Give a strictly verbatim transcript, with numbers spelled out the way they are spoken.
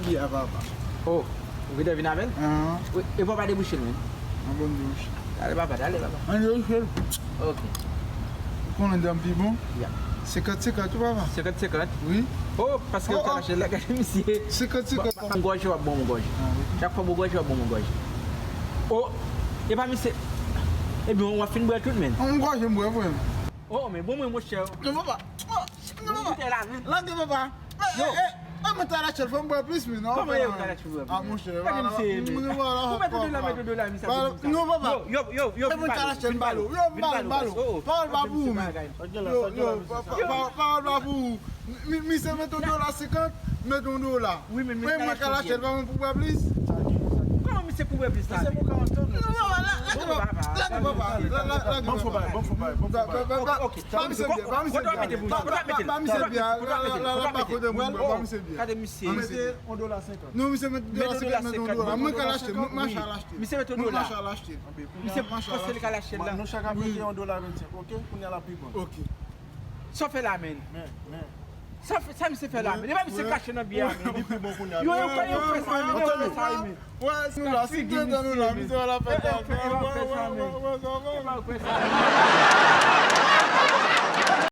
Biyè a papa. Oh, ou gentan vin avè l? Ahan. Wi, e papa debouche l menm. An bon debouche. Dale papa, dale papa. An debouche l. Ok. Ou konnen dan pi bon? Ya. Senkant senkant tou papa. Senkant senkant? Wi. Oh, paske ou ta mache la, gade misye. Senkant senkant. Bon, gòje w ap bon gòje. Ah, wi. Chak fwa bon gòje w ap bon gòje. Oh, e pa misye. Ebyen, w ap fin bwè tout menm. An gòje m bwè vre. Oh, men bon mwen monchè. Non papa. Non papa. Lage papa. Yo. E mwen ta lache l fò m bwè plis men non. Kòman yo ta lache l fò m bwè plis? Ah monchè. Gade misye. Ou mete dola, mete dola misye. Non papa. Yo, yo, yo, yo. E mwen ta lache l balo. Yo m balo, m balo. Pawòl pa pou ou men. Yo, yo. Pawòl pa pou ou. Misye mete yon dola senkant, mete yon dola. Wi men mwen ka lache l pa mwen pou bwè plis. Kòman misye pou bwè plis la? Misye pou ka antann. Non papa. Lage papa. Lage papa. Ban m fon bagay, ban m fon bagay, ban m fon bagay. Ok. Ba misye byen, ba misye byen. Ba misye byen, la, la, la, ba kote mwen, ba misye byen. Gade misye. Mwen mete yon dola senkant. Non, misye mete dola senkant, mete yon dola. Mwen ka lache, mwen mache al achte. Misye mete yon dola. Mwen mache al achte. Misye panse li ka lache la. Nou chak ap mete yon dola vennsenk, ok? Kounye a la pi bon. Ok. Sa w fè la, men? Men, men. Sa, sa misye fè la, men. E pa misye kache nan biyè a, men. Li pi bon kounye a. Yo, yo, yo fè sa, men. Yo fè sa, men. Wè, si nou la, si nou la, misye la fè sa. Wè, wè, wè, wè, wè, wè.